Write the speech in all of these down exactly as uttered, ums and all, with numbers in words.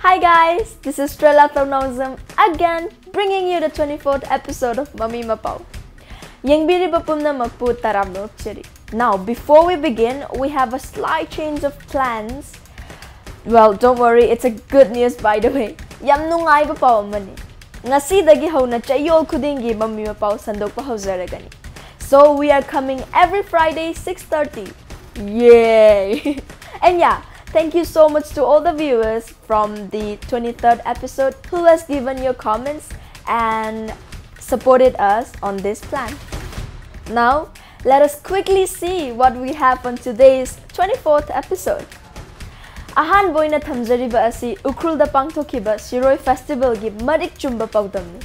Hi guys, this is Strella Tornauzam again, bringing you the twenty-fourth episode of Mami Mapao. ꯌꯦꯡꯕꯤꯔꯤꯕ ꯄꯨꯝꯅꯃꯛꯄꯨ ꯇꯔꯥꯝꯅ ꯑꯣꯛꯆꯔꯤ꯫ Now, before we begin, we have a slight change of plans. Well, don't worry, it's a good news, by the way. ꯌꯥꯝ ꯅꯨꯡꯉꯥꯏꯕ ꯄꯥꯎ ꯑꯃꯅꯤ꯫ ꯉꯁꯤꯗꯒꯤ ꯍꯧꯅ ꯆꯌꯣꯜ ꯈꯨꯗꯤꯡꯒꯤ ꯃꯃꯤ ꯃꯄꯥꯎ ꯁꯟꯗꯣꯛꯄ ꯍꯧꯖꯔꯒꯅꯤ꯫ So, we are coming every Friday, six thirty. Yay! And yeah, thank you so much to all the viewers from the twenty-third episode who has given your comments and supported us on this plan. Now, let us quickly see what we have on today's twenty-fourth episode. ꯑꯍꯥꯟꯕ ꯑꯣꯏꯅ ꯊꯝꯖꯔꯤꯕ ꯑꯁꯤ ꯎꯈ꯭ꯔꯨꯜꯗ ꯄꯥꯡꯊꯣꯛꯈꯤꯕ ꯁꯤꯔꯣꯏ ꯐꯦꯁꯇꯤꯚꯦꯜꯒꯤ ꯃꯔꯤꯛ ꯆꯨꯝꯕ ꯄꯥꯎꯗꯝꯅꯤ꯫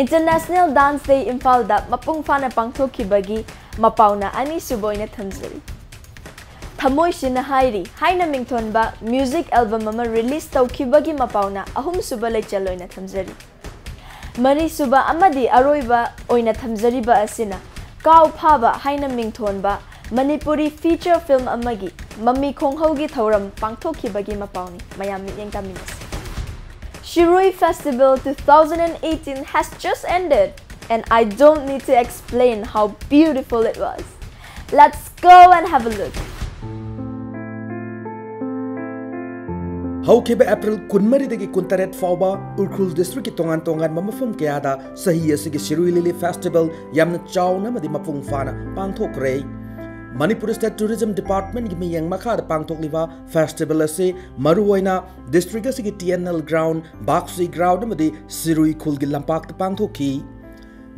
International Dance Day ꯏꯝꯐꯥꯜꯗ ꯃꯄꯨꯡ ꯐꯥꯅ ꯄꯥꯡꯊꯣꯛꯈꯤꯕꯒꯤ ꯃꯄꯥꯎꯅ ꯑꯅꯤꯁꯨꯕ ꯑꯣꯏꯅ ꯊꯝꯖꯔꯤ꯫ ꯊꯃꯣꯏꯁꯤꯅ ꯍꯥꯏꯔꯤ ꯍꯥꯏꯅ ꯃꯤꯡꯊꯣꯟꯕ ꯃ꯭ꯌꯨꯖꯤꯛ ꯑꯦꯜꯕꯝ ꯑꯃ ꯔꯤꯂꯤꯁ ꯇꯧꯈꯤꯕꯒꯤ ꯃꯄꯥꯎꯅ ꯑꯍꯨꯝꯁꯨꯕ ꯂꯩꯆꯜ ꯑꯣꯏꯅ ꯊꯝꯖꯔꯤ꯫ ꯃꯔꯤꯁꯨꯕ ꯑꯃꯗꯤ ꯑꯔꯣꯏꯕ ꯑꯣꯏꯅ ꯊꯝꯖꯔꯤꯕ ꯑꯁꯤꯅ ꯀꯥꯎ ꯐꯥꯕ ꯍꯥꯏꯅ ꯃꯤꯡꯊꯣꯟꯕ ꯃꯅꯤꯄꯨꯔꯤ ꯐꯤꯆꯔ ꯐꯤꯜꯝ ꯑꯃꯒꯤ ꯃꯃꯤ ꯈꯣꯡꯍꯧꯒꯤ ꯊꯧꯔꯝ ꯄꯥꯡꯊꯣꯛꯈꯤꯕꯒꯤ ꯃꯄꯥꯎꯅꯤ꯫ ꯃꯌꯥꯝ ꯃꯤꯠꯌꯦꯡ ꯇꯥꯃꯤꯟꯅꯁꯤ꯫ Shirui Festival two thousand eighteen has just ended, and I don't need to explain how beautiful it was. Let's go and have a look. ꯍꯧꯈꯤꯕ ꯑꯦꯄ꯭ꯔꯤꯜ ꯀꯨꯟꯃꯔꯤꯗꯒꯤ ꯀꯨꯟꯇꯔꯦꯠ ꯐꯥꯎꯕ ꯎꯈ꯭ꯔꯨꯜ ꯗꯤꯁꯇ꯭ꯔꯤꯛꯀꯤ ꯇꯣꯉꯥꯟ ꯇꯣꯉꯥꯟꯕ ꯃꯐꯝ ꯀꯌꯥꯗ ꯆꯍꯤ ꯑꯁꯤꯒꯤ ꯁꯤꯔꯨꯏ ꯂꯤꯂꯤ ꯐꯦꯁꯇꯤꯚꯦꯜ ꯌꯥꯝꯅ ꯆꯥꯎꯅ ꯑꯃꯗꯤ ꯃꯄꯨꯡ ꯐꯥꯅ ꯄꯥꯡꯊꯣꯛꯈ꯭ꯔꯦ꯫ ꯃꯅꯤꯄꯨꯔ ꯁ꯭ꯇꯦꯠ ꯇꯨꯔꯤꯖꯝ ꯗꯤꯄꯥꯔꯠꯃꯦꯟꯒꯤ ꯃꯤꯠꯌꯦꯡ ꯃꯈꯥꯗ ꯄꯥꯡꯊꯣꯛꯂꯤꯕ ꯐꯦꯁꯇꯤꯚꯦꯜ ꯑꯁꯤ ꯃꯔꯨꯑꯣꯏꯅ ꯗꯤꯁꯇ꯭ꯔꯤꯛ ꯑꯁꯤꯒꯤ T N L ground, Bakshi ground ꯑꯃꯗꯤ ꯁꯤꯔꯨꯏ ꯈꯨꯜꯒꯤ ꯂꯝꯄꯥꯛꯇ ꯄꯥꯡꯊꯣꯛꯈꯤ꯫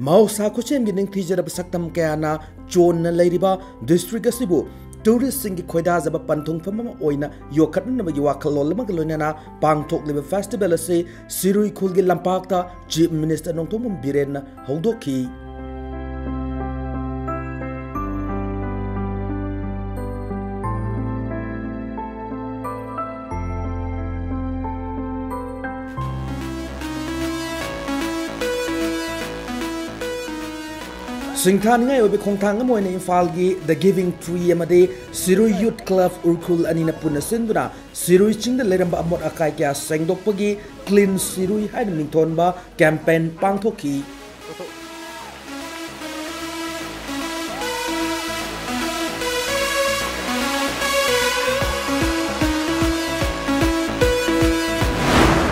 ꯃꯍꯧꯁꯥ ꯈꯨꯠꯁꯦꯝꯒꯤ ꯅꯤꯡꯊꯤꯖꯔꯕ ꯁꯛꯇꯝ ꯀꯌꯥꯅ ꯆꯣꯟꯅ ꯂꯩꯔꯤꯕ ꯗꯤꯁꯇ꯭ꯔꯤꯛ ꯑꯁꯤꯕꯨ ꯇꯨꯔꯤꯁꯁꯤꯡꯒꯤ ꯈꯣꯏꯗꯥꯖꯕ ꯄꯟꯊꯨꯡꯐꯝ ꯑꯃ ꯑꯣꯏꯅ ꯌꯣꯛꯈꯠꯅꯅꯕꯒꯤ ꯋꯥꯈꯜꯂꯣꯟ ꯑꯃꯒ ꯂꯣꯏꯅꯅ ꯄꯥꯡꯊꯣꯛꯂꯤꯕ ꯐꯦꯁꯇꯤꯚꯦꯜ ꯑꯁꯤ ꯁꯤꯔꯨꯏ ꯈꯨꯜꯒꯤ ꯂꯝꯄꯥꯛꯇ ꯆꯤꯐ ꯃꯤꯅꯤꯁꯇꯔ ꯅꯣꯡꯊꯣꯝꯕꯝ ꯕꯤꯔꯦꯟꯅ ꯍꯧꯗꯣꯛꯈꯤ꯫ ꯁꯤꯡꯊꯥꯅꯤꯡꯉꯥꯏ ꯑꯣꯏꯕ ꯈꯣꯡꯊꯥꯡ ꯑꯃ ꯑꯣꯏꯅ ꯏꯝꯐꯥꯜꯒꯤ The Giving Tree ꯑꯃꯗꯤ ꯁꯤꯔꯨꯏ Youth Club ꯎꯔꯈꯨꯜ ꯑꯅꯤꯅ ꯄꯨꯟꯅ ꯁꯤꯟꯗꯨꯅ ꯁꯤꯔꯨꯏ ꯆꯤꯡꯗ ꯂꯩꯔꯝꯕ ꯑꯃꯣꯠ ꯑꯀꯥꯏ ꯀꯌꯥ ꯁꯦꯡꯗꯣꯛꯄꯒꯤ Clean Sirui ꯍꯥꯏꯅ ꯃꯤꯡꯊꯣꯟꯕ campaign ꯄꯥꯡꯊꯣꯛꯈꯤ꯫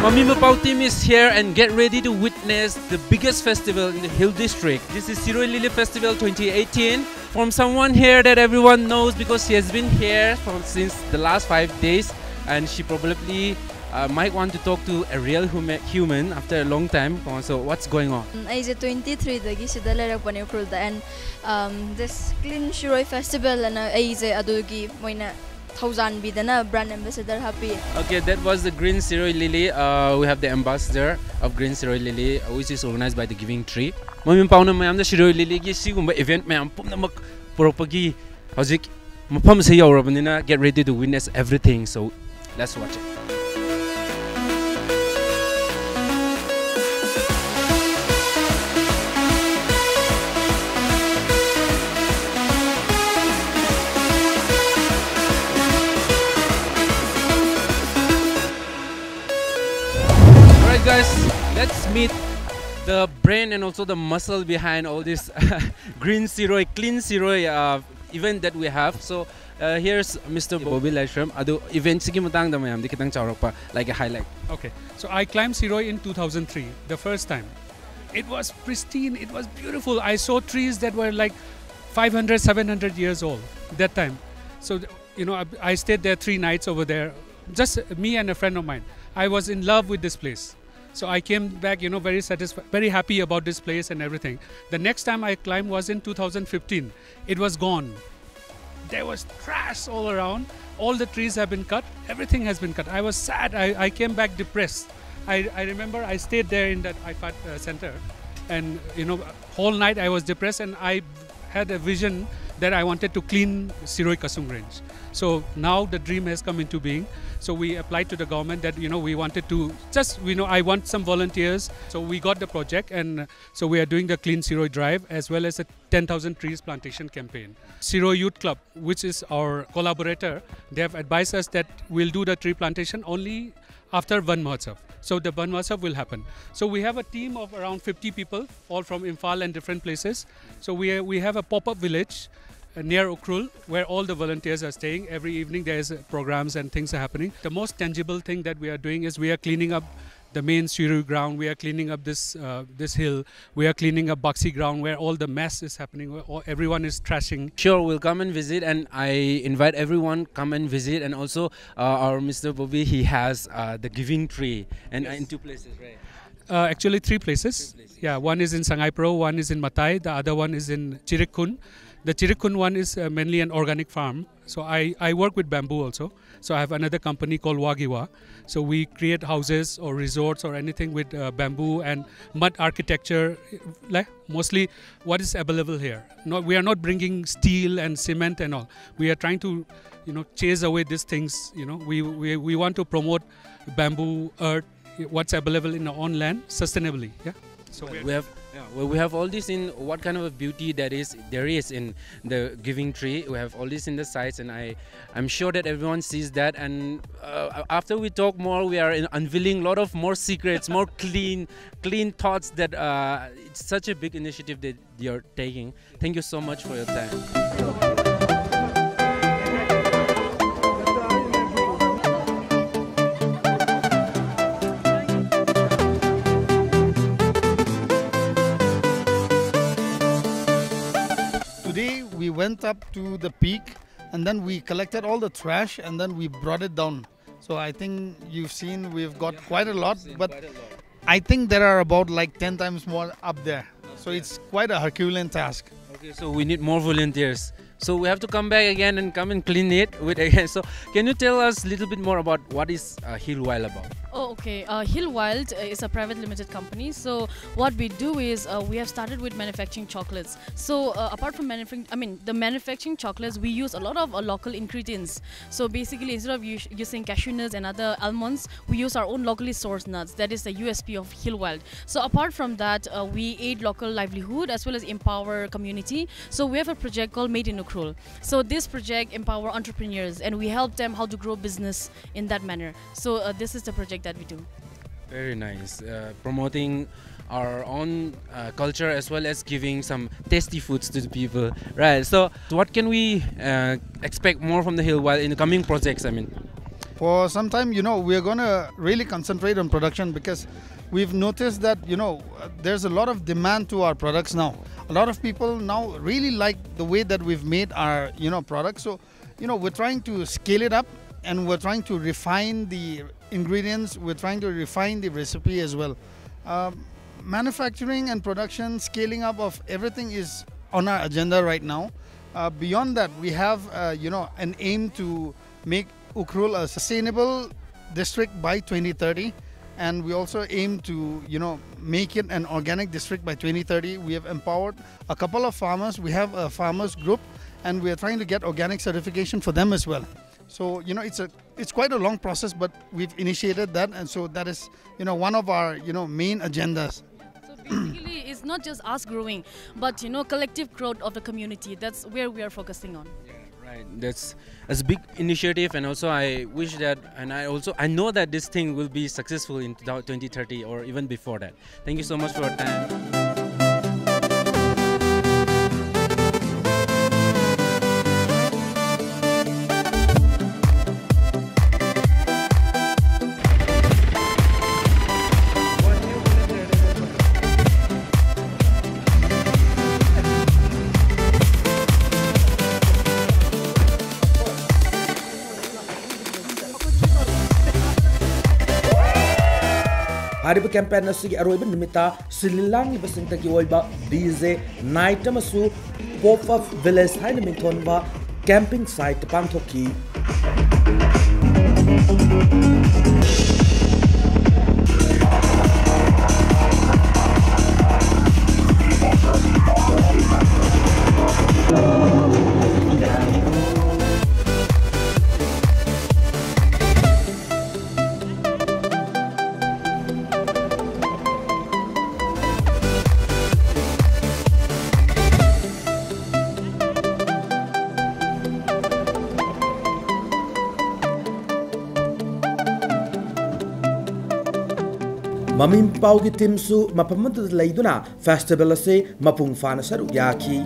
Mami Mapao team is here and get ready to witness the biggest festival in the Hill District. This is Sirui Lily Festival twenty eighteen. From someone here that everyone knows because she has been here for since the last five days, and she probably uh, might want to talk to a real human, human after a long time. Uh, So what's going on? ꯑꯩꯁꯦ twenty three ꯗꯒꯤ ꯁꯤꯗ ꯂꯩꯔꯛꯄꯅꯦ ꯎꯈ꯭ꯔꯨꯜꯗ, and um, this Clean Shirui Festival ꯑꯅ ꯑꯩꯁꯦ ꯑꯗꯨꯒꯤ ꯃꯣꯏꯅ ꯊꯧꯖꯥꯟꯕꯤꯗꯅ brand ambassador ꯍꯥꯞꯄꯤ꯫ Okay, that was the Green Sirui Lily. Uh, we have the ambassador of Green Sirui Lily, uh, which is organized by the Giving Tree. ꯃꯃꯤ ꯄꯥꯎꯅ ꯃꯌꯥꯝꯗ ꯁꯤꯔꯣꯏ ꯂꯤꯂꯤꯒꯤ ꯁꯤꯒꯨꯝꯕ event ꯃꯌꯥꯝ ꯄꯨꯝꯅꯃꯛ ꯄꯨꯔꯛꯄꯒꯤ ꯍꯧꯖꯤꯛ ꯃꯐꯝꯁꯦ ꯌꯧꯔꯕꯅꯤꯅ, get ready to witness everything. So let's watch it. Alright, guys, let's meet the brain and also the muscle behind all this Green Sirui, Clean Sirui uh, event that we have. So uh, here's Mister Bobby Laishram. ꯑꯗꯨ event ꯁꯤꯒꯤ ꯃꯇꯥꯡꯗ ꯃꯌꯥꯝꯗꯤ ꯈꯤꯇꯪ ꯆꯥꯎꯔꯛꯄ, like, a highlight. Okay, so I climbed Sirui in two thousand three, the first time. It was pristine, it was beautiful. I saw trees that were like five hundred, seven hundred years old that time. So, you know, I, I stayed there three nights over there, just me and a friend of mine. I was in love with this place. So I came back, you know, very satisfied, very happy about this place and everything. The next time I climbed was in two thousand fifteen. It was gone. There was trash all around. All the trees have been cut. Everything has been cut. I was sad. I, I came back depressed. I, I remember I stayed there in that IFAD uh, center, and, you know, whole night I was depressed, and I had a vision that I wanted to clean Sirui Kasung range. So now the dream has come into being. So we applied to the government that, you know, we wanted to just, you know, I want some volunteers. So we got the project, and so we are doing the Clean Sirui Drive as well as a ten thousand trees plantation campaign. Sirui Youth Club, which is our collaborator, they have advised us that we'll do the tree plantation only after Van Mahotsav. So the Van Mahotsav will happen. So we have a team of around fifty people, all from Imphal and different places. So we, we have a pop-up village uh, near Ukhrul, where all the volunteers are staying. Every evening there is uh, programs and things are happening. The most tangible thing that we are doing is we are cleaning up the main Sirui ground. We are cleaning up this uh, this hill. We are cleaning up Bakshi ground where all the mess is happening, where all, everyone is trashing. Sure, we'll come and visit, and I invite everyone come and visit, and also uh, our Mister Bobby, he has uh, the giving tree, and uh, in two places, right? Uh, actually, three places. Three places. Yeah, one is in Sangaipro, one is in Matai, the other one is in Chirikhun. The Chirikhun one is uh, mainly an organic farm. So I, I work with bamboo also. So I have another company called Wagiwa. So we create houses or resorts or anything with uh, bamboo and mud architecture, like mostly what is available here. No, we are not bringing steel and cement and all. We are trying to, you know, chase away these things. You know, we, we, we want to promote bamboo, earth, what's available in our own land sustainably. Yeah. So We have, yeah, well, we have all this in what kind of a beauty that is there is in the giving tree. We have all this in the sites, and I, I'm sure that everyone sees that. And uh, after we talk more, we are in unveiling a lot of more secrets, more clean, clean thoughts that uh, it's such a big initiative that you're taking. Thank you so much for your time. Today we went up to the peak and then we collected all the trash and then we brought it down. So I think you've seen we've got quite a lot, but I think there are about like ten times more up there. So it's quite a Herculean task. Okay, so we need more volunteers. So we have to come back again and come and clean it with again. So can you tell us a little bit more about what is uh, Hill Wild about? Oh, okay. Uh, Hill Wild uh, is a private limited company. So what we do is uh, we have started with manufacturing chocolates. So uh, apart from manufacturing, I mean, the manufacturing chocolates, we use a lot of uh, local ingredients. So basically, instead of us- using cashew nuts and other almonds, we use our own locally sourced nuts. That is the U S P of Hill Wild. So apart from that, uh, we aid local livelihood as well as empower community. So we have a project called Made in Ukhrul. So this project empower entrepreneurs and we help them how to grow business in that manner. So uh, this is the project that we do. Very nice. Uh, promoting our own uh, culture as well as giving some tasty foods to the people. Right. So what can we uh, expect more from the Hill Wild in the coming projects? I mean, For some time, you know, we're going to really concentrate on production because we've noticed that, you know, uh, there's a lot of demand to our products now. A lot of people now really like the way that we've made our, you know, products. So, you know, we're trying to scale it up and we're trying to refine the ingredients. We're trying to refine the recipe as well. Um, manufacturing and production, scaling up of everything is on our agenda right now. Uh, beyond that, we have, uh, you know, an aim to make Ukhrul a sustainable district by twenty thirty, and we also aim to, you know, make it an organic district by twenty thirty. We have empowered a couple of farmers. We have a farmers group, and we are trying to get organic certification for them as well. So, you know, it's a it's quite a long process, but we've initiated that, and so that is, you know, one of our, you know, main agendas. So basically, it's not just us growing, but you know, collective growth of the community. That's where we are focusing on. Right. That's that's a big initiative, and also I wish that, and I also I know that this thing will be successful in twenty thirty or even before that. Thank you so much for your time. ꯍꯥꯏꯔꯤꯕ campaign ꯑꯁꯤꯒꯤ ꯑꯔꯣꯏꯕ ꯅꯨꯃꯤꯠꯇ ꯁꯤꯜ ꯂꯥꯡꯂꯤꯕꯁꯤꯡꯇꯒꯤ ꯑꯣꯏꯕ DJ night ꯑꯃꯁꯨ Pop Up Village ꯍꯥꯏꯅ ꯃꯤꯡꯊꯣꯟꯕ camping site ꯄꯥꯡꯊꯣꯛꯈꯤ꯫ ꯃꯃꯤ ꯃꯄꯥꯎꯒꯤ teamꯁꯨ ꯃꯐꯝ ꯑꯗꯨꯗ ꯂꯩꯗꯨꯅ festival ꯑꯁꯤ ꯃꯄꯨꯡ ꯐꯥꯅ ꯁꯔꯨꯛ ꯌꯥꯈꯤ꯫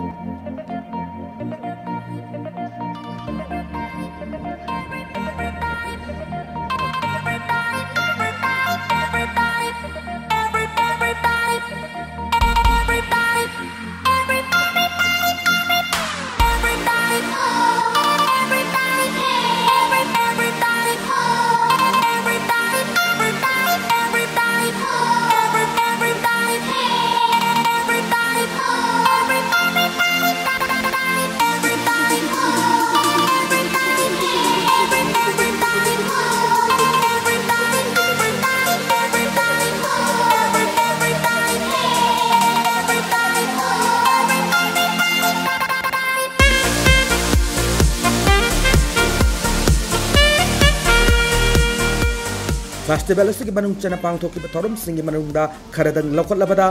Festival ꯑꯁꯤꯒꯤ ꯃꯅꯨꯡ ꯆꯟꯅ ꯄꯥꯡꯊꯣꯛꯈꯤꯕ ꯊꯧꯔꯝꯁꯤꯡꯒꯤ ꯃꯅꯨꯡꯗ ꯈꯔꯗꯪ ꯂꯧꯈꯠꯂꯕꯗ,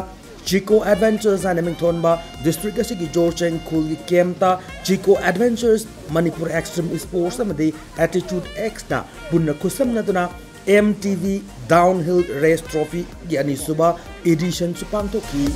Chico Adventures ꯍꯥꯏꯅ ꯃꯤꯡꯊꯣꯟꯕ district ꯑꯁꯤꯒꯤ ꯖꯣꯔꯆꯦꯡ ꯈꯨꯜꯒꯤ campꯇ Chico Adventures, Manipur Extreme Sports ꯑꯃꯗꯤ Attitude X ꯅ ꯄꯨꯟꯅ ꯈꯨꯠꯁꯝꯅꯗꯨꯅ MTV Downhill Race Trophy ꯒꯤ ꯑꯅꯤꯁꯨꯕ editionꯁꯨ ꯄꯥꯡꯊꯣꯛꯈꯤ꯫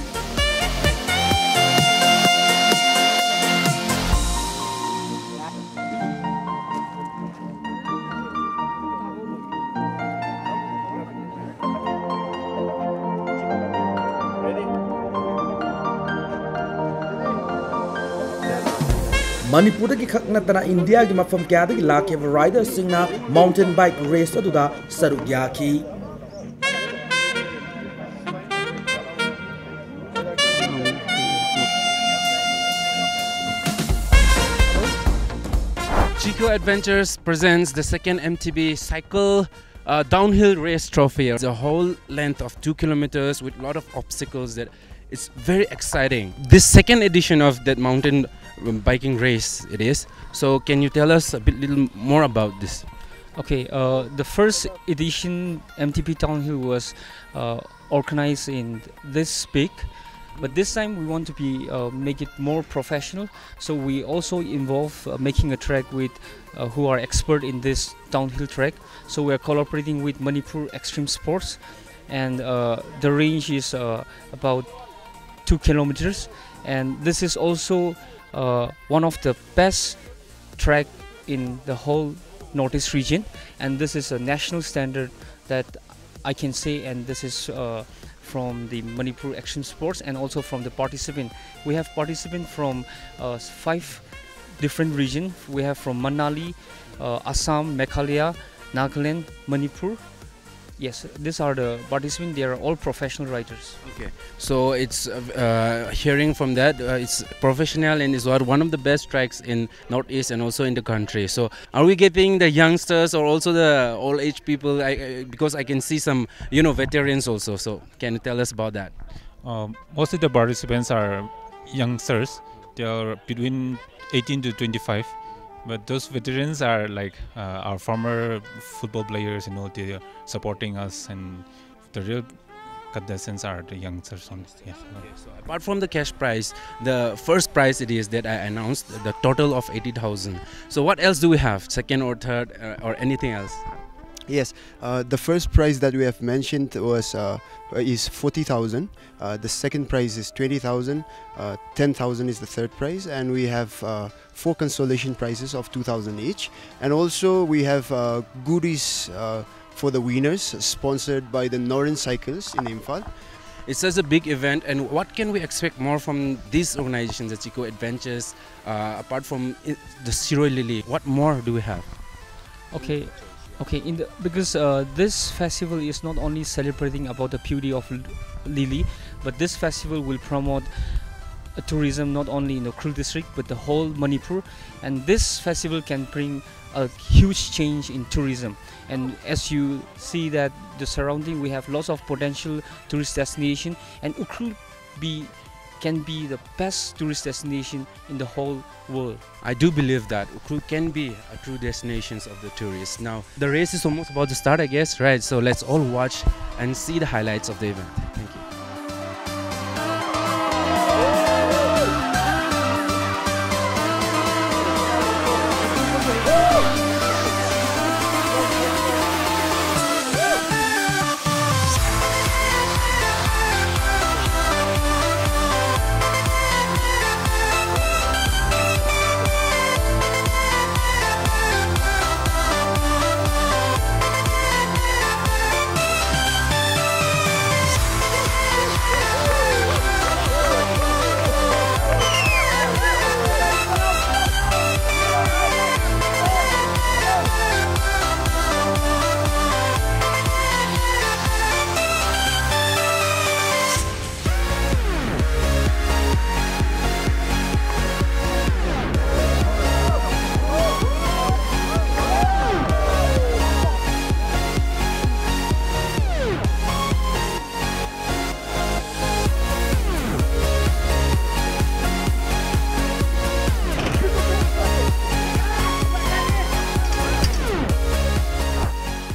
ꯃꯅꯤꯄꯨꯔꯗꯒꯤ ꯈꯛ ꯅꯠꯇꯅ ꯏꯟꯗꯤꯌꯥꯒꯤ ꯃꯐꯝ ꯀꯌꯥꯗꯒꯤ ꯂꯥꯛꯈꯤꯕ riderꯁꯤꯡꯅ mountain bike race ꯑꯗꯨꯗ ꯁꯔꯨꯛ ꯌꯥꯈꯤ꯫ Adventures presents the second M T B Cycle uh, Downhill Race Trophy. It's a whole length of two kilometers with a lot of obstacles that it's very exciting. This second edition of that mountain um, biking race it is. So can you tell us a bit little more about this? Okay, uh, the first edition M T B Downhill was uh, organized in this peak, but this time we want to be uh, make it more professional. So we also involve uh, making a track with uh, who are expert in this downhill track. So we are collaborating with Manipur Extreme Sports, and uh, the range is uh, about two kilometers. And this is also uh, one of the best track in the whole Northeast region, and this is a national standard that I can say, and this is uh, from the Manipur Extreme Sports and also from the participant. We have participants from uh, five different regions. We have from Manali, uh, Assam, Meghalaya, Nagaland, Manipur. Yes, these are the participants. They are all professional riders. Okay, so it's uh, uh, hearing from that uh, it's professional and is one of the best tracks in Northeast and also in the country. So are we getting the youngsters or also the old age people? I, I, because I can see some you know veterans also. So can you tell us about that? Um, mostly the participants are youngsters. They are between eighteen to twenty-five. But those veterans are like uh, our former football players, you know, they are supporting us, and the real contestants are the youngsters only. Yeah. So apart from the cash prize, the first prize it is that I announced the total of eighty thousand. So what else do we have? Second or third uh, or anything else? Yes, uh, the first prize that we have mentioned was uh, is forty thousand. Uh, the second prize is twenty thousand. Uh, ten thousand is the third prize, and we have uh, four consolation prizes of two thousand each, and also we have uh, goodies uh, for the winners, sponsored by the Northern Cycles in Imphal. It's such a big event, and what can we expect more from these organizations, the Chico Adventures, uh, apart from i- the Shirui Lily? What more do we have? Okay, okay. In the, because uh, this festival is not only celebrating about the beauty of l- lily, but this festival will promote a tourism not only in Ukhrul district but the whole Manipur, and this festival can bring a huge change in tourism. And as you see that the surrounding, we have lots of potential tourist destination, and Ukhrul be can be the best tourist destination in the whole world. I do believe that Ukhrul can be a true destinations of the tourists. Now, the race is almost about to start, I guess, right? So let's all watch and see the highlights of the event. Thank you.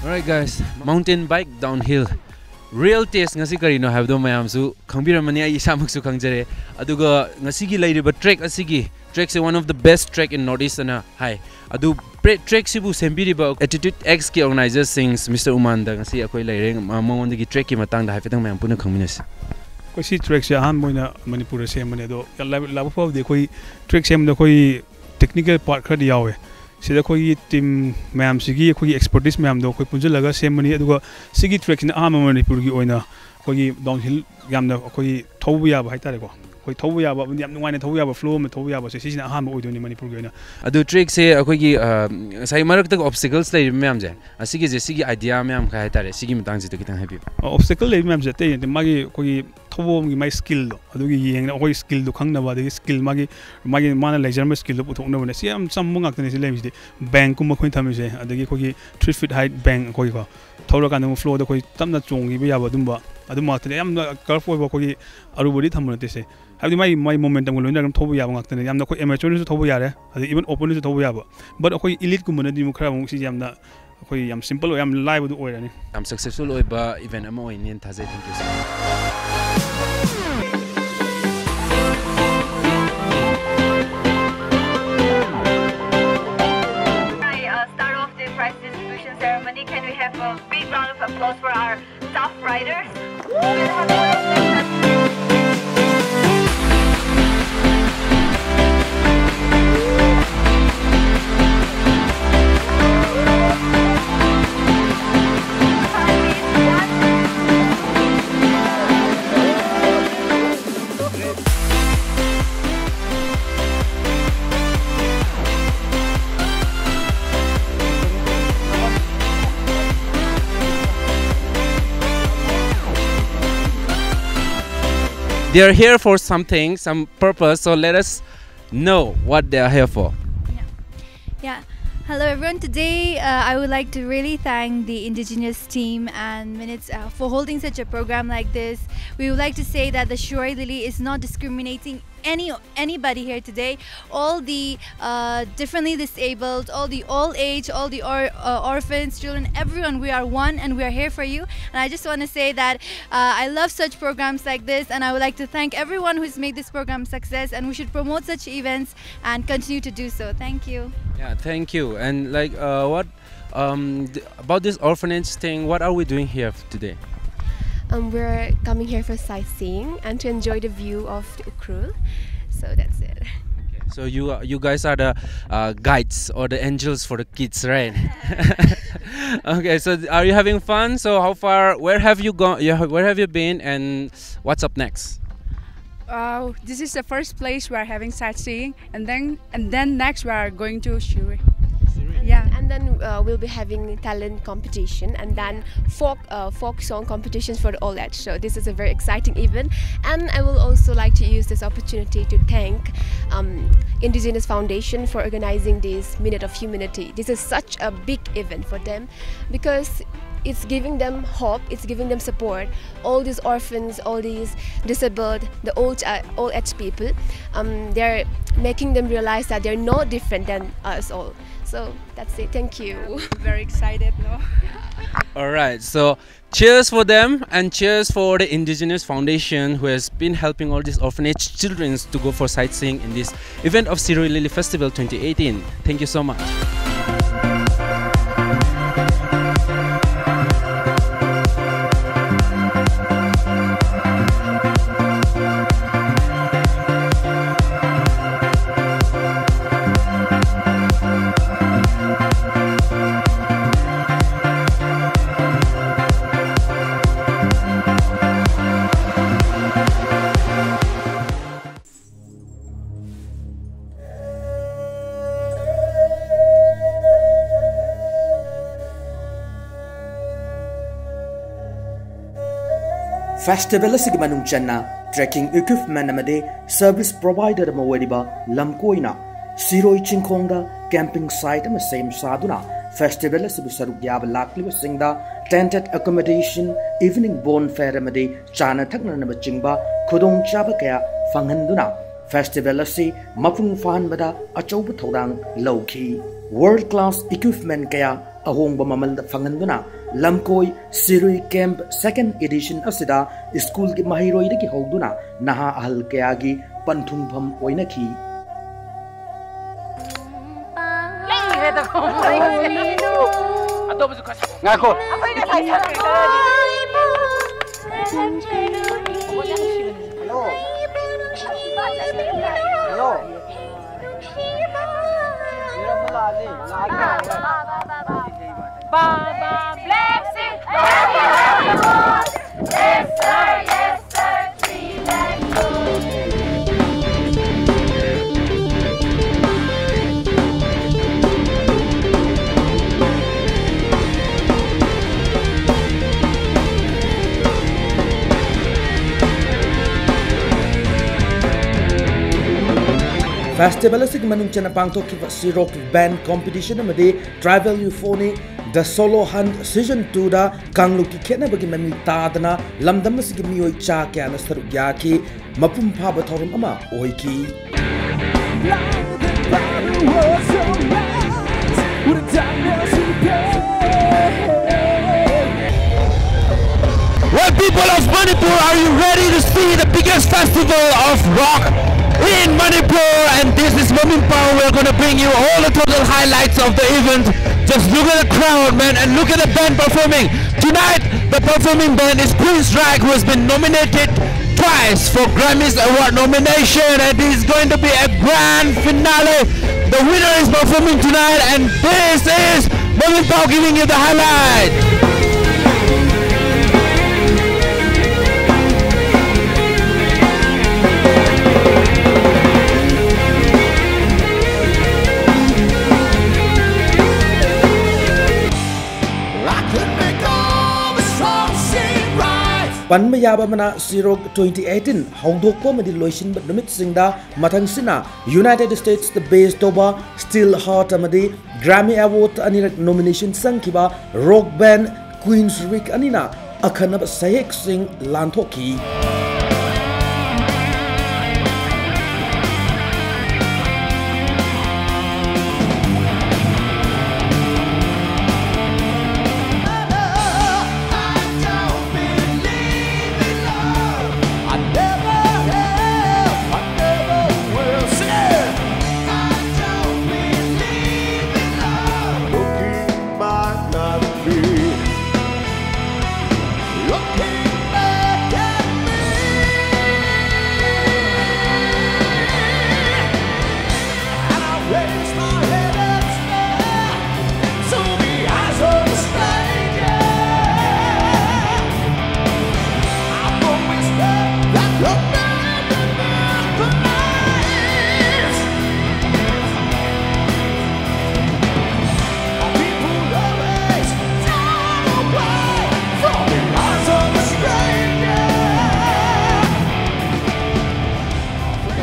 Alright guys, mountain bike downhill real test ꯉꯁꯤ ꯀꯔꯤꯅꯣ ꯍꯥꯏꯕꯗꯣ ꯃꯌꯥꯝꯁꯨ ꯈꯪꯕꯤꯔꯝꯃꯅꯤ, ꯑꯩ ꯏꯁꯥꯃꯛꯁꯨ ꯈꯪꯖꯔꯦ꯫ ꯑꯗꯨꯒ ꯉꯁꯤꯒꯤ ꯂꯩꯔꯤꯕ track ꯑꯁꯤꯒꯤ trackꯁꯦ one of the best track in North East ꯑꯅ ꯍꯥꯏ꯫ ꯑꯗꯨ trackꯁꯤꯕꯨ ꯁꯦꯝꯕꯤꯔꯤꯕ Attitude Xꯀꯤ organizerꯁꯤꯡ Mister ꯎꯃꯥꯟꯗ ꯉꯁꯤ ꯑꯩꯈꯣꯏ ꯂꯩꯔꯦ꯫ ꯃ-, ꯃꯉꯣꯟꯗꯒꯤ trackꯀꯤ ꯃꯇꯥꯡꯗ ꯍꯥꯏꯐꯦꯠꯇꯪ ꯃꯌꯥꯝ ꯄꯨꯟꯅ ꯈꯪꯃꯤꯟꯅꯁꯤ꯫ ꯑꯩꯈꯣꯏ ꯁꯤ trackꯁꯦ ꯑꯍꯥꯟꯕ ꯑꯣꯏꯅ ꯃꯅꯤꯄꯨꯔꯗ ꯁꯦꯝꯕꯅꯦ꯫ ꯑꯗꯣ ꯂꯥꯏꯕꯛ ꯐꯕꯗꯤ ꯑꯩꯈꯣꯏ track ꯁꯦꯝꯕꯗ ꯑꯩꯈꯣꯏ technical part ꯈꯔꯗꯤ ꯌꯥꯎꯋꯦ꯫ ꯁꯤꯗ ꯑꯩꯈꯣꯏꯒꯤ team ꯃꯌꯥꯝꯁꯤꯒꯤ ꯑꯩꯈꯣꯏꯒꯤ expertise ꯃꯌꯥꯝꯗꯣ ꯑꯩꯈꯣꯏ ꯄꯨꯟꯁꯤꯜꯂꯒ ꯁꯦꯝꯕꯅꯤ꯫ ꯑꯗꯨꯒ ꯁꯤꯒꯤ trackꯁꯤꯅ ꯑꯍꯥꯟꯕ ꯃꯅꯤꯄꯨꯔꯒꯤ ꯑꯣꯏꯅ ꯑꯩꯈꯣꯏꯒꯤ downhill ꯌꯥꯝꯅ ꯑꯩꯈꯣꯏꯒꯤ ꯊꯧꯕ ꯌꯥꯕ ꯍꯥꯏꯇꯥꯔꯦꯀꯣ, ꯑꯩꯈꯣꯏ ꯊꯧꯕ ꯌꯥꯕ ꯑꯃꯗꯤ ꯌꯥꯝ ꯅꯨꯡꯉꯥꯏꯅ ꯊꯧꯕ ꯌꯥꯕ, ꯐ꯭ꯂꯣ ꯑꯃ ꯊꯧꯕ ꯌꯥꯕꯁꯦ, ꯁꯤꯁꯤꯅ ꯑꯍꯥꯟꯕ ꯑꯣꯏꯗꯣꯏꯅꯤ ꯃꯅꯤꯄꯨꯔꯒꯤ ꯑꯣꯏꯅ꯫ ꯑꯗꯨ ꯇ꯭ꯔꯦꯛꯁꯦ ꯑꯩꯈꯣꯏꯒꯤ, ꯑ, ꯉꯁꯥꯏ ꯃꯔꯛꯇ ꯑꯣꯕꯁꯇꯤꯀꯜꯁ ꯂꯩꯔꯤꯕ ꯃꯌꯥꯝꯁꯦ, ꯑꯁꯤꯒꯤꯁꯦ, ꯁꯤꯒꯤ ꯑꯥꯏꯗꯤꯌꯥ ꯃꯌꯥꯝ ꯈꯔ ꯍꯥꯏꯇꯥꯔꯦ, ꯁꯤꯒꯤ ꯃꯇꯥꯡꯁꯤꯗ ꯈꯤꯇꯪ ꯍꯥꯏꯕꯤꯌꯨ꯫ ꯑꯣꯕꯁꯇꯤꯀꯜ ꯂꯩꯕ ꯃꯌꯥꯝꯁꯦ ꯑꯇꯩ ꯅꯠꯇꯦ, ꯃꯥꯒꯤ ꯑꯩꯈꯣꯏꯒꯤ ꯊꯧꯕꯒꯤ ꯃꯥꯒꯤ ꯁ꯭ꯀꯤꯜꯗꯣ, ꯑꯗꯨꯒꯤ ꯌꯦꯡꯉꯒ ꯑꯩꯈꯣꯏ ꯁ꯭ꯀꯤꯜꯗꯣ ꯈꯪꯅꯕ, ꯑꯗꯒꯤ ꯁ꯭ꯀꯤꯜ ꯃꯥꯒꯤ, ꯃꯥꯒꯤ ꯃꯥꯅ ꯂꯩꯖꯔꯝꯕ ꯁ꯭ꯀꯤꯜꯗꯣ ꯄꯨꯊꯣꯛꯅꯕꯅꯦ꯫ ꯁꯤ ꯌꯥꯝ ꯆꯝꯕ ꯉꯥꯛꯇꯅꯦ ꯁꯤ ꯂꯩꯔꯤꯁꯤꯗꯤ꯫ ꯕꯦꯡꯛꯀꯨꯝꯕ ꯑꯩꯈꯣꯏꯅ ꯊꯝꯃꯤꯁꯦ, ꯑꯗꯒꯤ ꯑꯩꯈꯣꯏꯒꯤ ꯊ꯭ꯔꯤ ꯐꯤꯠ ꯍꯥꯏꯠ ꯕꯦꯡꯛ ꯑꯩꯈꯣꯏꯒꯤꯀꯣ, ꯊꯧꯔꯀꯥꯟꯗ ꯑꯃꯨꯛ ꯐ꯭ꯂꯣꯗ ꯑꯩꯈꯣꯏ ꯇꯞꯅ ꯆꯣꯡꯈꯤꯕ ꯌꯥꯕ ꯑꯗꯨꯝꯕ, ꯑꯗꯨꯝꯕ ꯉꯥꯛꯇꯅꯦ꯫ ꯌꯥꯝꯅ ꯀꯔꯐ ꯑꯣꯏꯕ ꯑꯩꯈꯣꯏꯒꯤ ꯑꯔꯨꯕꯗꯤ ꯊꯝꯕ ꯅꯠꯇꯦ ꯁꯦ꯫ ꯍꯥꯏꯕꯗꯤ ꯃꯥꯏ, ꯃꯥꯏ ꯃꯣꯃꯦꯟꯇꯝꯒ ꯂꯣꯏꯅꯅ ꯑꯗꯨꯝ ꯊꯧꯕ ꯌꯥꯕ ꯉꯥꯛꯇꯅꯦ꯫ ꯌꯥꯝꯅ ꯑꯩꯈꯣꯏ ꯑꯦꯃꯦꯆꯔꯅꯁꯨ ꯊꯧꯕ ꯌꯥꯔꯦ, ꯑꯗꯩ ꯏꯚꯟ ꯑꯣꯄꯟꯅꯁꯨ ꯊꯧꯕ ꯌꯥꯕ꯫ ꯕꯠ ꯑꯩꯈꯣꯏ ꯏꯂꯤꯠꯀꯨꯝꯕꯅꯗꯤ ꯑꯃꯨꯛ ꯈꯔ ꯑꯃꯨꯛ ꯁꯤꯁꯦ ꯌꯥꯝꯅ ꯑꯩꯈꯣꯏ ꯌꯥꯝ ꯁꯤꯝꯄꯜ ꯑꯣꯏ, ꯌꯥꯝ ꯂꯥꯏꯕꯗꯨ ꯑꯣꯏꯔꯅꯤ꯫ ꯌꯥꯝ ꯁꯛꯁꯦꯁꯐꯨꯜ ꯑꯣꯏꯕ ꯏꯚꯦꯟꯠ ꯑꯃ ꯑꯣꯏꯅꯦꯅ ꯊꯥꯖꯩ꯫ Thank you so much. I, uh, start off the prize distribution ceremony. Can we have a big round of applause for our tough riders? They are here for something, some purpose, so let us know what they are here for. Yeah. Yeah. Hello, everyone. Today, uh, I would like to really thank the indigenous team and Minutes, uh, for holding such a program like this. We would like to say that the Shirui Lily is not discriminating any anybody here today. All the, uh, differently disabled, all the all age, all the or, uh, orphans, children, everyone, we are one and we are here for you. And I just want to say that, uh, I love such programs like this, and I would like to thank everyone who's made this program success, and we should promote such events and continue to do so. Thank you. Yeah, thank you. And like, uh, what, um, th- about this orphanage thing, what are we doing here today? Um, we're coming here for sightseeing and to enjoy the view of the Ukhrul. So that's it. So you are, you guys are the, uh, guides or the angels for the kids, right? Okay. So are you having fun? So how far? Where have you gone? You ha- Where have you been? And what's up next? Uh, this is the first place we are having sightseeing, and then and then next we are going to Shirui. Yeah. And then uh, we'll be having talent competition, and then folk uh, folk song competitions for the all age. So this is a very exciting event, and I will also like to use this opportunity to thank um, Indigenous Foundation for organizing this Minute of Humanity. This is such a big event for them because it's giving them hope, it's giving them support. All these orphans, all these disabled, the old uh, old age people, um, they're making them realize that they're not different than us all. So that's it. Thank you. Very excited, no? All right, so cheers for them and cheers for the Indigenous Foundation who has been helping all these orphanage children to go for sightseeing in this event of Shirui Lily Festival twenty eighteen. Thank you so much. Festival ꯑꯁꯤꯒꯤ ꯃꯅꯨꯡ ꯆꯟꯅ trekking equipment ꯑꯃꯗꯤ service provider ꯑꯃ ꯑꯣꯏꯔꯤꯕ ꯂꯝꯀꯣꯏꯅ ꯁꯤꯔꯣꯏ ꯆꯤꯡꯈꯣꯡꯗ camping side ꯑꯃ ꯁꯦꯝ ꯁꯥꯗꯨꯅ festival ꯑꯁꯤꯕꯨ ꯁꯔꯨꯛ ꯌꯥꯕ ꯂꯥꯛꯂꯤꯕꯁꯤꯡꯗ ꯇꯦꯟꯇꯦꯠ ꯑꯦꯀꯣꯃꯣꯗꯦꯁꯟ, ꯏꯚꯤꯅꯤꯡ ꯕꯣꯟ ꯐꯦꯌꯔ ꯑꯃꯗꯤ ꯆꯥꯅ ꯊꯛꯅꯅꯕꯆꯤꯡꯕ ꯈꯨꯗꯣꯡꯆꯥꯕ ꯀꯌꯥ ꯐꯪꯍꯟꯗꯨꯅ ꯐꯦꯁꯇꯤꯚꯦꯜ ꯑꯁꯤ ꯃꯄꯨꯡ ꯐꯥꯍꯟꯕꯗ ꯑꯆꯧꯕ ꯊꯧꯗꯥꯡ ꯂꯧꯈꯤ꯫ ꯋꯥꯔꯜ ꯀ꯭ꯂꯥꯁ ꯏꯀ꯭ꯋꯤꯞꯃꯦꯟ ꯀꯌꯥ ꯑꯍꯣꯡꯕ ꯃꯃꯜꯗ ꯐꯪꯍꯟꯗꯨꯅ ꯂꯝꯀꯣꯏ ꯁꯤꯔꯨꯏ ꯀꯦꯝꯞ ꯁꯦꯀꯦꯟ ꯏꯗꯤꯁꯟ ꯑꯁꯤꯗ ꯁ꯭ꯀꯨꯜꯒꯤ ꯃꯍꯩꯔꯣꯏꯗꯒꯤ ꯍꯧꯗꯨꯅ ꯅꯍꯥ ꯑꯍꯜ ꯀꯌꯥꯒꯤ ꯄꯟꯊꯨꯡꯐꯝ ꯑꯣꯏꯅꯈꯤ꯫ ꯉꯥꯏꯈꯣ꯫ Festival ꯑꯁꯤꯒꯤ ꯃꯅꯨꯡ ꯆꯟꯅ ꯄꯥꯡꯊꯣꯛꯈꯤꯕ Shirok Band Competition ꯑꯃꯗꯤ Tribal Euphony The Solo Hunt Season two ꯗ ꯀꯥꯡꯂꯨꯞꯀꯤ ꯈꯦꯠꯅꯕꯒꯤ ꯃꯃꯤ ꯇꯥꯗꯅ ꯂꯝꯗꯝ ꯑꯁꯤꯒꯤ ꯃꯤꯑꯣꯏ ꯆꯥ ꯀꯌꯥꯅ ꯁꯔꯨꯛ ꯌꯥꯈꯤ꯫ ꯃꯄꯨꯡ ꯐꯥꯕ ꯊꯧꯔꯝ ꯑꯃ ꯑꯣꯏꯈꯤ꯫ Well, people of Manipur, are you ready to see the biggest festival of rock in Manipur? And this is Momin Pao. We're gonna bring you all the total highlights of the event. Just look at the crowd, man, and look at the band performing. Tonight, the performing band is Queen Strike, who has been nominated twice for Grammys Award nomination, and it's going to be a grand finale. The winner is performing tonight, and this is Momin Pao giving you the highlight. I could make all the songs seem right. ꯄꯟꯕ ꯌꯥꯕ ꯑꯃꯅ, Shirok twenty eighteen ꯍꯧꯗꯣꯛꯄ ꯑꯃꯗꯤ ꯂꯣꯏꯁꯤꯟꯕ ꯅꯨꯃꯤꯠꯁꯤꯡꯗ ꯃꯊꯪꯁꯤꯅ United States ꯇ base ꯇꯧꯕ Still Heart ꯑꯃꯗꯤ Grammy Award ꯑꯅꯤꯔꯛ nomination ꯆꯪꯈꯤꯕ rock band Queensrÿche ꯑꯅꯤꯅ ꯑꯈꯟꯅꯕ ꯁꯩꯍꯦꯛꯁꯤꯡ ꯂꯥꯟꯊꯣꯛꯈꯤ꯫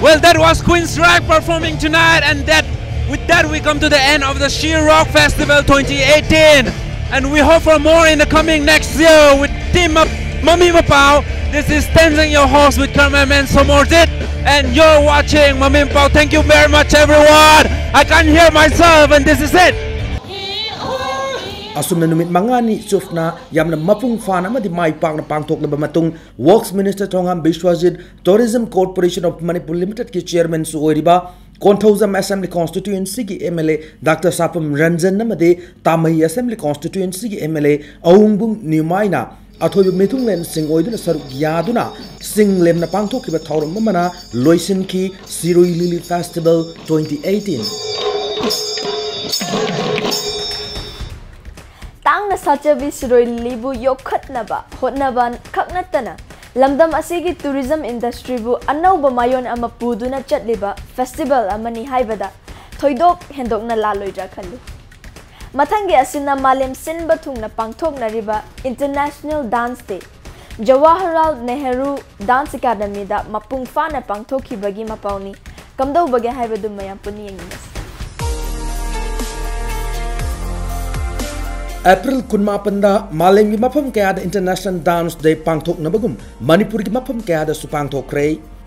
Well, that was Queen's Rock performing tonight, and that with that we come to the end of the She Rock Festival twenty eighteen. And we hope for more in the coming next year with Team Up Mami Mapao. This is Tenzin, your host, with cameraman Somorjit, and you're watching Mami Mapao. Thank you very much, everyone. I can't hear myself, and this is it. ꯑꯁꯨꯝꯅ ꯅꯨꯃꯤꯠ ꯃꯉꯥꯅꯤ ꯆꯨꯞꯅ ꯌꯥꯝꯅ ꯃꯄꯨꯡ ꯐꯥꯅ ꯑꯃꯗꯤ ꯃꯥꯏ ꯄꯥꯛꯅ ꯄꯥꯡꯊꯣꯛꯂꯕ ꯃꯇꯨꯡ, Works Minister Thongam Biswajit, Tourism Corporation of Manipur Limitedꯀꯤ chairmanꯁꯨ ꯑꯣꯏꯔꯤꯕ Konthoujam Assembly Constituencyꯒꯤ MLA Doctor Sapam Ranjan ꯑꯃꯗꯤ ꯇꯥꯃꯩ Assembly Constituencyꯒꯤ MLA ꯑꯋꯨꯡꯕꯨꯡ ꯅꯤꯎꯃꯥꯏꯅ ꯑꯊꯣꯏꯕ ꯃꯤꯊꯨꯡꯂꯦꯟꯁꯤꯡ ꯑꯣꯏꯗꯨꯅ ꯁꯔꯨꯛ ꯌꯥꯗꯨꯅ ꯆꯤꯡ ꯂꯦꯝꯅ ꯄꯥꯡꯊꯣꯛꯈꯤꯕ ꯊꯧꯔꯝ ꯑꯃꯅ ꯂꯣꯏꯁꯤꯟꯈꯤ ꯁꯤꯔꯣꯏ ꯂꯤꯂꯤ Festival twenty eighteen꯫ ꯇꯥꯡꯅ ꯁꯥꯠꯆꯕꯤ ꯁꯤꯔꯣꯏ ꯂꯤꯂꯤꯕꯨ ꯌꯣꯛꯈꯠꯅꯕ ꯍꯣꯠꯅꯕ ꯈꯛ ꯅꯠꯇꯅ ꯂꯝꯗꯝ ꯑꯁꯤꯒꯤ tourism industryꯕꯨ ꯑꯅꯧꯕ ꯃꯥꯌꯣꯟ ꯑꯃ ꯄꯨꯗꯨꯅ ꯆꯠꯂꯤꯕ festival ꯑꯃꯅꯤ ꯍꯥꯏꯕꯗ ꯊꯣꯏꯗꯣꯛ ꯍꯦꯟꯗꯣꯛꯅ ꯂꯥꯜꯂꯣꯏꯗ꯭ꯔꯥ ꯈꯜꯂꯤ꯫ ꯃꯊꯪꯒꯤ ꯑꯁꯤꯅ ꯃꯥꯂꯦꯝ ꯁꯤꯟꯕ ꯊꯨꯡꯅ ꯄꯥꯡꯊꯣꯛꯅꯔꯤꯕ International Dance Day, Jawaharlal Nehru Dance Academyꯗ ꯃꯄꯨꯡ ꯐꯥꯅ ꯄꯥꯡꯊꯣꯛꯈꯤꯕꯒꯤ ꯃꯄꯥꯎꯅꯤ꯫ ꯀꯝꯗꯧꯕꯒꯦ ꯍꯥꯏꯕꯗꯨ ꯃꯌꯥꯝ ꯄꯨꯟꯅ ꯌꯦꯡꯃꯤꯟꯅꯁꯤ꯫ ꯑꯦꯄ꯭ꯔꯤꯜ ꯀꯨꯟꯃꯥꯄꯟꯗ ꯃꯥꯂꯦꯝꯒꯤ ꯃꯐꯝ ꯀꯌꯥꯗ International Dance Day ꯄꯥꯡꯊꯣꯛꯅꯕꯒꯨꯝ ꯃꯅꯤꯄꯨꯔꯒꯤ ꯃꯐꯝ ꯀꯌꯥꯗꯁꯨ ꯄꯥꯡꯊꯣꯛꯈ꯭ꯔꯦ꯫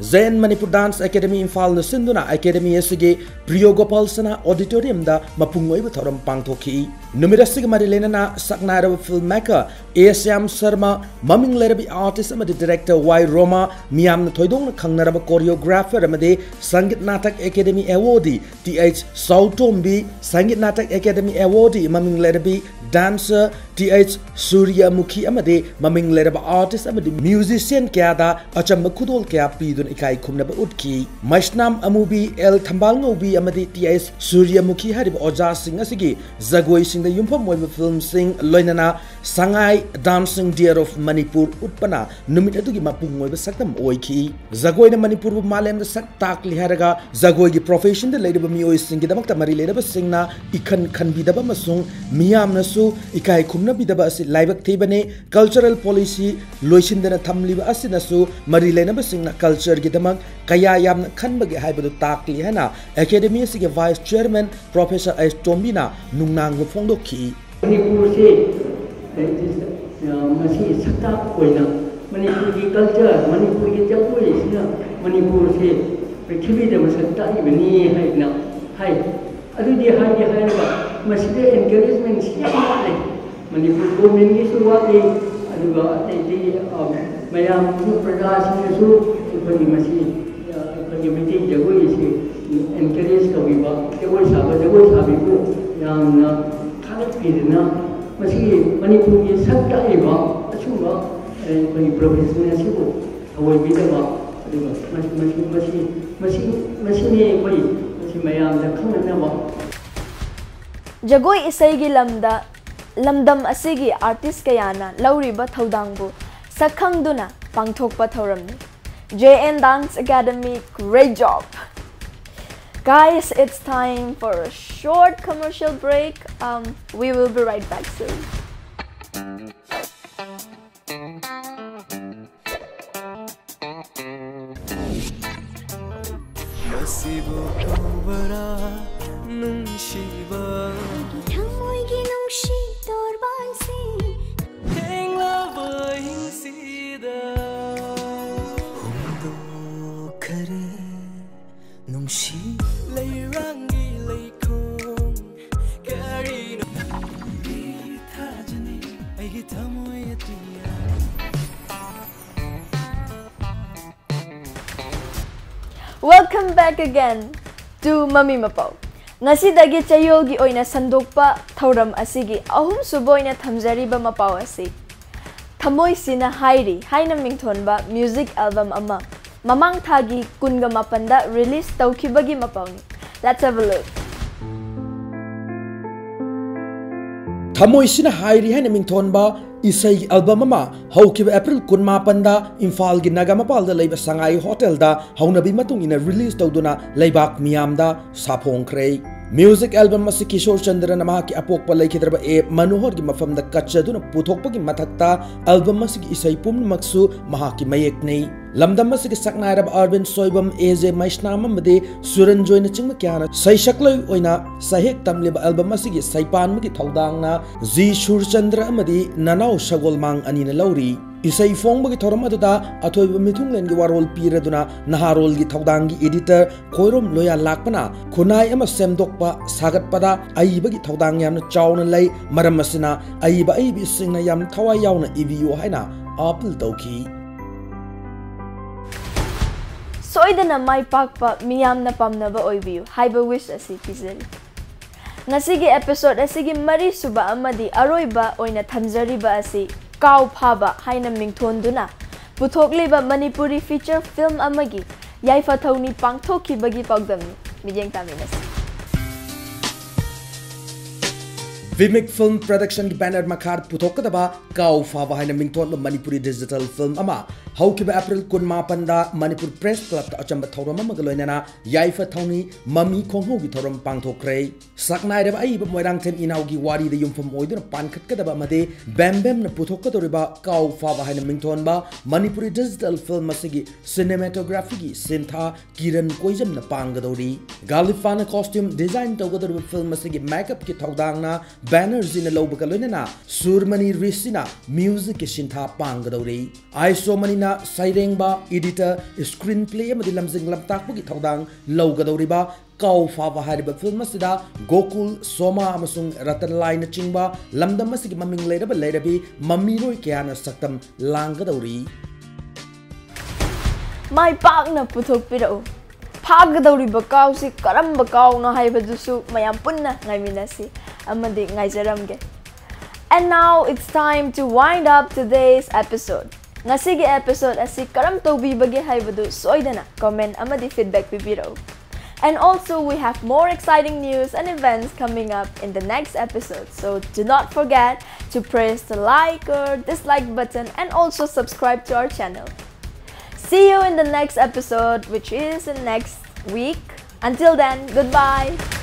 J N Manipur Dance Academy ꯏꯝꯐꯥꯜꯅ ꯁꯤꯟꯗꯨꯅ academy ꯑꯁꯤꯒꯤ ꯄ꯭ꯔꯤꯌꯣ ꯒꯣꯄꯥꯜ ꯁꯅꯥ Auditoriumꯗ ꯃꯄꯨꯡ ꯑꯣꯏꯕ ꯊꯧꯔꯝ ꯄꯥꯡꯊꯣꯛꯈꯤ꯫ ꯅꯨꯃꯤꯠ ꯑꯁꯤꯒ ꯃꯔꯤ ꯂꯩꯅꯅ ꯁꯛꯅꯥꯏꯔꯕ film maker A Shyam Sharma, ꯃꯃꯤꯡ ꯂꯩꯔꯕꯤ artist ꯑꯃꯗꯤ director Y Roma, ꯃꯤꯌꯥꯝꯅ ꯊꯣꯏꯗꯣꯛꯅ ꯈꯪꯅꯔꯕ choreographer ꯑꯃꯗꯤ Sangeet Natak Academy Awardee Th Sautombi, Sangeet Natak Academy Awardee ꯃꯃꯤꯡ ꯂꯩꯔꯕꯤ dancer Th Suryamukhi ꯑꯃꯗꯤ ꯃꯃꯤꯡ ꯂꯩꯔꯕ artist ꯑꯃꯗꯤ musician ꯀꯌꯥꯗ ꯑꯆꯝꯕ ꯈꯨꯗꯣꯜ ꯀꯌꯥ ꯄꯤꯗꯨꯅ ꯏꯀꯥꯏ ꯈꯨꯝꯅꯕ ꯎꯠꯈꯤ꯫ ꯃꯩꯁꯅꯥꯝ ꯑꯃꯨꯕꯤ, L ꯊꯝꯕꯥꯜ ꯉꯧꯕꯤ ꯑꯃꯗꯤ Th Suryamukhi ꯍꯥꯏꯔꯤꯕ ꯑꯣꯖꯥꯁꯤꯡ ꯑꯁꯤꯒꯤ ꯖꯒꯣꯏꯁꯤꯡꯗ ꯌꯨꯝꯐꯝ ꯑꯣꯏꯕ filmꯁꯤꯡ, ꯂꯣꯏꯅꯅ Sangai Dancing Deer of Manipur ꯎꯠꯄꯅ ꯅꯨꯃꯤꯠ ꯑꯗꯨꯒꯤ ꯃꯄꯨꯡ ꯑꯣꯏꯕ ꯁꯛꯇꯝ ꯑꯣꯏꯈꯤ꯫ ꯖꯒꯣꯏꯅ ꯃꯅꯤꯄꯨꯔꯕꯨ ꯃꯥꯂꯦꯝꯗ ꯁꯛ ꯇꯥꯛꯂꯤ ꯍꯥꯏꯔꯒ ꯖꯒꯣꯏꯒꯤ professionꯗ ꯂꯩꯔꯤꯕ ꯃꯤꯑꯣꯏꯁꯤꯡꯒꯤꯗꯃꯛꯇ ꯃꯔꯤ ꯂꯩꯅꯕꯁꯤꯡꯅ ꯏꯈꯟ ꯈꯟꯕꯤꯗꯕ ꯑꯃꯁꯨꯡ ꯃꯤꯌꯥꯝꯅꯁꯨ ꯏꯀꯥꯏ ꯈꯨꯝꯅꯕꯤꯗꯕ ꯑꯁꯤ ꯂꯥꯏꯕꯛ ꯊꯤꯕꯅꯤ꯫ Cultural policy ꯂꯣꯏꯁꯤꯟꯗꯅ ꯊꯝꯂꯤꯕ ꯑꯁꯤꯅꯁꯨ ꯃꯔꯤ ꯂꯩꯅꯕꯁꯤꯡꯅ culture ꯒꯤꯗꯃꯛ ꯀꯌꯥ ꯌꯥꯝꯅ ꯈꯟꯕꯒꯦ ꯍꯥꯏꯕꯗꯨ ꯇꯥꯛꯂꯤ ꯍꯥꯏꯅ ꯑꯦꯀꯥꯗꯦꯃꯤ ꯑꯁꯤꯒꯤ ꯚꯥꯏꯁ ꯆꯤꯌꯔꯃꯦꯟ ꯄ꯭ꯔꯣꯐꯦꯁꯔ ꯑꯩꯆ ꯇꯣꯝꯕꯤꯅ ꯅꯨꯡꯅꯥꯡꯕ ꯐꯣꯡꯗꯣꯛꯈꯤ꯫ ꯃꯅꯤꯄꯨꯔꯁꯦ ꯃꯁꯤ ꯁꯛꯇꯥꯛ ꯑꯣꯏꯅ ꯃꯅꯤꯄꯨꯔꯒꯤ ꯀꯜꯆꯔ, ꯃꯅꯤꯄꯨꯔꯒꯤ ꯖꯒꯣꯏꯁꯤꯅ ꯃꯅꯤꯄꯨꯔꯁꯦ ꯄ꯭ꯔꯤꯊꯤꯕꯤꯗ ꯃꯁꯛ ꯇꯥꯛꯏꯕꯅꯤ ꯍꯥꯏꯅ ꯍꯥꯏ꯫ ꯑꯗꯨꯗꯤ ꯍꯥꯏꯗꯤ ꯍꯥꯏꯔꯒ ꯃꯁꯤꯗ ꯑꯦꯟꯀꯔꯦꯖꯃꯦꯟꯁꯤ ꯌꯥꯝ ꯋꯥꯠꯂꯦ꯫ ꯃꯅꯤꯄꯨꯔ ꯒꯣꯔꯃꯦꯟꯒꯤꯁꯨ ꯋꯥꯠꯂꯤ, ꯑꯗꯨꯒ ꯑꯇꯩ ꯑꯇꯩ ꯃꯌꯥꯝꯁꯨ, ꯄ꯭ꯔꯖꯥꯁꯤꯡꯅꯁꯨ ꯑꯩꯈꯣꯏꯒꯤ ꯃꯁꯤ ꯑꯩꯈꯣꯏꯒꯤ ꯃꯩꯇꯩ ꯖꯒꯣꯏ ꯑꯁꯤ ꯑꯦꯟꯀꯔꯦꯖ ꯇꯧꯕꯤꯕ, ꯖꯒꯣꯏ ꯁꯥꯕ, ꯖꯒꯣꯏ ꯁꯥꯕꯤꯕꯨ ꯌꯥꯝꯅ ꯊꯥꯒꯠꯄꯤꯗꯨꯅ ꯃꯁꯤꯒꯤ ꯃꯅꯤꯄꯨꯔꯒꯤ ꯁꯛ ꯇꯥꯛꯂꯤꯕ ꯑꯁꯨꯝꯕ ꯑꯩꯈꯣꯏꯒꯤ ꯄ꯭ꯔꯣꯐꯦꯁꯟ ꯑꯁꯤꯕꯨ ꯊꯑꯣꯏꯕꯤꯗꯕ, ꯑꯗꯨꯒ ꯃꯁꯤ ꯃꯁꯤ ꯃꯁꯤ ꯃꯁꯤ ꯃꯁꯤꯅꯤ ꯑꯩꯈꯣꯏ ꯃꯁꯤ ꯃꯌꯥꯝꯗ ꯈꯪꯅꯅꯕ꯫ ꯖꯒꯣꯏ ꯏꯁꯩꯒꯤ ꯂꯝꯗ ꯂꯝꯗꯝ ꯑꯁꯤꯒꯤ ꯑꯥꯔꯇꯤꯁ ꯀꯌꯥꯅ ꯂꯧꯔꯤꯕ ꯊꯧꯗꯥꯡꯕꯨ ꯁꯛꯈꯪꯗꯨꯅ ꯄꯥꯡꯊꯣꯛꯄ ꯊꯧꯔꯝꯅꯤ꯫ J N Dance Academy, great job! Guys, it's time for a short commercial break. Um, we will be right back soon. ꯃꯁꯤꯕꯨ ꯎꯕꯔꯥ ꯅꯨꯡꯁꯤꯕ ꯊꯃꯣꯏꯒꯤ ꯅꯨꯡꯁꯤ ꯇꯣꯔꯕꯥꯟꯁꯤꯡ ꯊꯦꯡꯂꯕ ꯑꯍꯤꯡꯁꯤꯗ ꯍꯣꯡꯗꯣꯛꯈꯔꯦ ꯅꯨꯡꯁꯤ ꯂꯩꯔꯥꯡꯒꯤ ꯂꯩꯈꯣꯡ ꯀꯔꯤꯅꯣ ꯅꯪꯒꯤ ꯊꯥꯖꯅꯤ ꯑꯩꯒꯤ ꯊꯃꯣꯏ ꯑꯇꯤꯌꯥ Welcome back again to ꯃꯃꯤ ꯃꯄꯥꯎ꯫ ꯉꯁꯤꯗꯒꯤ ꯆꯌꯣꯜꯒꯤ ꯑꯣꯏꯅ ꯁꯟꯗꯣꯛꯄ ꯊꯧꯔꯝ ꯑꯁꯤꯒꯤ ꯑꯍꯨꯝꯁꯨꯕ ꯑꯣꯏꯅ ꯊꯝꯖꯔꯤꯕ ꯃꯄꯥꯎ ꯑꯁꯤ ꯊꯃꯣꯏꯁꯤꯅ ꯍꯥꯏꯔꯤ ꯍꯥꯏꯅ ꯃꯤꯡꯊꯣꯟꯕ ꯃ꯭ꯌꯨꯖꯤꯛ ꯑꯦꯜꯕꯝ ꯑꯃ ꯃꯃꯥꯡ ꯊꯥꯒꯤ ꯀꯨꯟꯒ ꯃꯥꯄꯟꯗ ꯔꯤꯂꯤꯁ ꯇꯧꯈꯤꯕꯒꯤ ꯃꯄꯥꯎꯅꯤ꯫ Let's have a look. ꯊꯃꯣꯏꯁꯤꯅ ꯍꯥꯏꯔꯤ ꯍꯥꯏꯅ ꯃꯤꯡꯊꯣꯟꯕ ꯏꯁꯩꯒꯤ ꯑꯦꯜꯕꯝ ꯑꯃ ꯍꯧꯈꯤꯕ ꯑꯦꯄ꯭ꯔꯤꯜ ꯀꯨꯟꯃꯥꯄꯟꯗ ꯏꯝꯐꯥꯜꯒꯤ ꯅꯥꯒꯥꯃꯄꯥꯜꯗ ꯂꯩꯕ ꯁꯉꯥꯏ ꯍꯣꯇꯦꯜꯗ ꯍꯧꯅꯕꯤ ꯃꯇꯨꯡ ꯏꯟꯅ ꯔꯤꯂꯤꯁ ꯇꯧꯗꯨꯅ ꯂꯩꯕꯥꯛ ꯃꯤꯌꯥꯝꯗ ꯁꯥꯐꯣꯡꯈ꯭ꯔꯦ꯫ ꯃ꯭ꯌꯨꯖꯤꯛ ꯑꯦꯜꯕꯝ ꯑꯁꯤ ꯀꯤꯁꯣꯔ ꯆꯟꯗ꯭ꯔꯅ ꯃꯍꯥꯛꯀꯤ ꯑꯄꯣꯛꯄ ꯂꯩꯈꯤꯗ꯭ꯔꯕ ꯑꯦ ꯃꯅꯣꯍꯔꯒꯤ ꯃꯐꯝꯗ ꯀꯠꯆꯗꯨꯅ ꯄꯨꯊꯣꯛꯄꯒꯤ ꯃꯊꯛꯇ ꯑꯦꯜꯕꯝ ꯑꯁꯤꯒꯤ ꯏꯁꯩ ꯄꯨꯝꯅꯃꯛꯁꯨ ꯃꯍꯥꯛꯀꯤ ꯃꯌꯦꯛꯅꯤ꯫ ꯂꯝꯗꯝ ꯑꯁꯤꯒꯤ ꯁꯛꯅꯥꯏꯔꯕ ꯑꯔꯕꯤꯟ ꯁꯣꯏꯕꯝ, ꯑꯦ ꯖꯦ ꯃꯩꯁꯅꯥꯝ ꯑꯃꯗꯤ ꯁꯨꯔꯟꯖꯣꯏꯅꯆꯤꯡꯕ ꯀꯌꯥꯅ ꯁꯩꯁꯛꯂꯣꯏ ꯑꯣꯏꯅ ꯁꯩꯍꯦꯛ ꯇꯝꯂꯤꯕ ꯑꯦꯜꯕꯝ ꯑꯁꯤꯒꯤ ꯁꯩꯄꯥꯟꯕꯒꯤ ꯊꯧꯗꯥꯡꯅ ꯖꯤ ꯁꯨꯔꯆꯟꯗ꯭ꯔ ꯑꯃꯗꯤ ꯅꯅꯥꯎ ꯁꯒꯣꯜꯃꯥꯡ ꯑꯅꯤꯅ ꯂꯧꯔꯤ꯫ ꯏꯁꯩ ꯐꯣꯡꯕꯒꯤ ꯊꯧꯔꯝ ꯑꯗꯨꯗ ꯑꯊꯣꯏꯕ ꯃꯤꯊꯨꯡꯂꯦꯟꯒꯤ ꯋꯥꯔꯣꯜ ꯄꯤꯔꯗꯨꯅ ꯅꯍꯥꯔꯣꯜꯒꯤ ꯊꯧꯗꯥꯡꯒꯤ editor ꯈꯣꯏꯔꯣꯝ ꯂꯣꯌꯥ ꯂꯥꯛꯄꯅ ꯈꯨꯟꯅꯥꯏ ꯑꯃ ꯁꯦꯝꯗꯣꯛꯄ ꯁꯥꯒꯠꯄꯗ ꯑꯏꯕꯒꯤ ꯊꯧꯗꯥꯡ ꯌꯥꯝꯅ ꯆꯥꯎꯅ ꯂꯩ, ꯃꯔꯝ ꯑꯁꯤꯅ ꯑꯏꯕ ꯑꯏꯕꯤꯁꯤꯡꯅ ꯌꯥꯝ ꯊꯋꯥꯏ ꯌꯥꯎꯅ ꯏꯕꯤꯌꯨ ꯍꯥꯏꯅ ꯑꯥꯄꯤꯜ ꯇꯧꯈꯤ꯫ ꯁꯣꯏꯗꯅ ꯃꯥꯏ ꯄꯥꯛꯄ, ꯃꯤꯌꯥꯝꯅ ꯄꯥꯝꯅꯕ ꯑꯣꯏꯕꯤꯌꯨ ꯍꯥꯏꯕ wish ꯑꯁꯤ ꯄꯤꯖꯔꯤ꯫ ꯉꯁꯤꯒꯤ episode ꯑꯁꯤꯒꯤ ꯃꯔꯤꯁꯨꯕ ꯑꯃꯗꯤ ꯑꯔꯣꯏꯕ ꯑꯣꯏꯅ ꯊꯝꯖꯔꯤꯕ ꯑꯁꯤ ꯀꯥꯎ ꯐꯥꯕ ꯍꯥꯏꯅ ꯃꯤꯡꯊꯣꯟꯗꯨꯅ ꯄꯨꯊꯣꯛꯂꯤꯕ ꯃꯅꯤꯄꯨꯔꯤ feature film ꯑꯃꯒꯤ ꯌꯥꯏꯐ ꯊꯧꯅꯤ ꯄꯥꯡꯊꯣꯛꯈꯤꯕꯒꯤ ꯄꯥꯎꯗꯝꯅꯤ꯫ ꯃꯤꯠꯌꯦꯡ ꯇꯥꯃꯤꯟꯅꯁꯤ꯫ ꯚꯤꯃꯤꯛ Film Production ꯒꯤ banner ꯃꯈꯥꯗ ꯄꯨꯊꯣꯛꯀꯗꯕ ꯀꯥꯎ ꯐꯥꯕ ꯍꯥꯏꯅ ꯃꯤꯡꯊꯣꯟꯕ ꯃꯅꯤꯄꯨꯔꯤ digital film ꯑꯃ ꯍꯧꯈꯤꯕ April ꯀꯨꯟꯃꯥꯄꯟꯗ ꯃꯅꯤꯄꯨꯔ Press Club ꯇ ꯑꯆꯝꯕ ꯊꯧꯔꯝ ꯑꯃꯒ ꯂꯣꯏꯅꯅ ꯌꯥꯏꯐ ꯊꯧꯅꯤ ꯃꯃꯤ ꯈꯣꯡꯍꯧꯒꯤ ꯊꯧꯔꯝ ꯄꯥꯡꯊꯣꯛꯈ꯭ꯔꯦ꯫ ꯁꯛꯅꯥꯏꯔꯕ ꯑꯏꯕ ꯃꯣꯏꯔꯥꯡꯊꯦꯝ ꯏꯅꯥꯎꯒꯤ ꯋꯥꯔꯤꯗ ꯌꯨꯝꯐꯝ ꯑꯣꯏꯗꯨꯅ ꯄꯥꯟꯈꯠꯀꯗꯕ ꯑꯃꯗꯤ ꯕꯦꯝꯕꯦꯝꯅ ꯄꯨꯊꯣꯛꯀꯗꯧꯔꯤꯕ ꯀꯥꯎ ꯐꯥꯕ ꯍꯥꯏꯅ ꯃꯤꯡꯊꯣꯟꯕ ꯃꯅꯤꯄꯨꯔꯤ digital film ꯑꯁꯤꯒꯤ cinematography ꯒꯤ ꯁꯤꯟꯊꯥ ꯀꯤꯔꯟ ꯀꯣꯏꯖꯝꯅ ꯄꯥꯡꯒꯗꯧꯔꯤ꯫ ꯒꯥꯂꯤꯐꯥꯅ costume design ꯇꯧꯒꯗꯧꯔꯤꯕ film ꯑꯁꯤꯒꯤ makeup ꯀꯤ ꯊꯧꯗꯥꯡꯅ ꯕꯦꯅꯔꯖꯤꯅ ꯂꯧꯕꯒ ꯂꯣꯏꯅꯅ ꯁꯨꯔꯃꯅꯤ ꯔꯤꯁꯤꯅ music ꯀꯤ ꯁꯤꯟꯊꯥ ꯄꯥꯡꯒꯗꯧꯔꯤ꯫ ꯑꯥꯏꯁꯣꯃꯅꯤꯅ ꯁꯩꯔꯦꯡꯕ, editor, screenplay ꯑꯃꯗꯤ ꯂꯝꯖꯤꯡ ꯂꯝꯇꯥꯛꯄꯒꯤ ꯊꯧꯗꯥꯡ ꯂꯧꯒꯗꯧꯔꯤꯕ ꯀꯥꯎ ꯐꯥꯕ ꯍꯥꯏꯔꯤꯕ film ꯑꯁꯤꯗ ꯒꯣꯀꯨꯜ, ꯁꯣꯃꯥ ꯑꯃꯁꯨꯡ ꯔꯇꯟꯂꯥꯏꯅꯆꯤꯡꯕ ꯂꯝꯗꯝ ꯑꯁꯤꯒꯤ ꯃꯃꯤꯡ ꯂꯩꯔꯕ ꯂꯩꯔꯕꯤ ꯃꯃꯤꯔꯣꯏ ꯀꯌꯥꯅ ꯁꯛꯇꯝ ꯂꯥꯡꯒꯗꯧꯔꯤ꯫ ꯃꯥꯏ ꯄꯥꯛꯅ ꯄꯨꯊꯣꯛꯄꯤꯔꯛꯎ꯫ ꯐꯥꯒꯗꯧꯔꯤꯕ ꯀꯥꯎꯁꯤ ꯀꯔꯝꯕ ꯀꯥꯎꯅꯣ ꯍꯥꯏꯕꯗꯨꯁꯨ ꯃꯌꯥꯝ ꯄꯨꯟꯅ ꯉꯥꯏꯃꯤꯟꯅꯁꯤ ꯑꯃꯗꯤ ꯉꯥꯏꯖꯔꯝꯒꯦ꯫ And now it's time to wind up today's episode. ꯉꯁꯤꯒꯤ episode ꯑꯁꯤ ꯀꯔꯝ ꯇꯧꯕꯤꯕꯒꯦ ꯍꯥꯏꯕꯗꯨ ꯁꯣꯏꯗꯅ comment ꯑꯃꯗꯤ feedback ꯄꯤꯕꯤꯔꯛꯎ꯫ And also, we have more exciting news and events coming up in the next episode, so do not forget to press the like or dislike button and also subscribe to our channel. See you in the next episode, which is in next week. Until then, goodbye!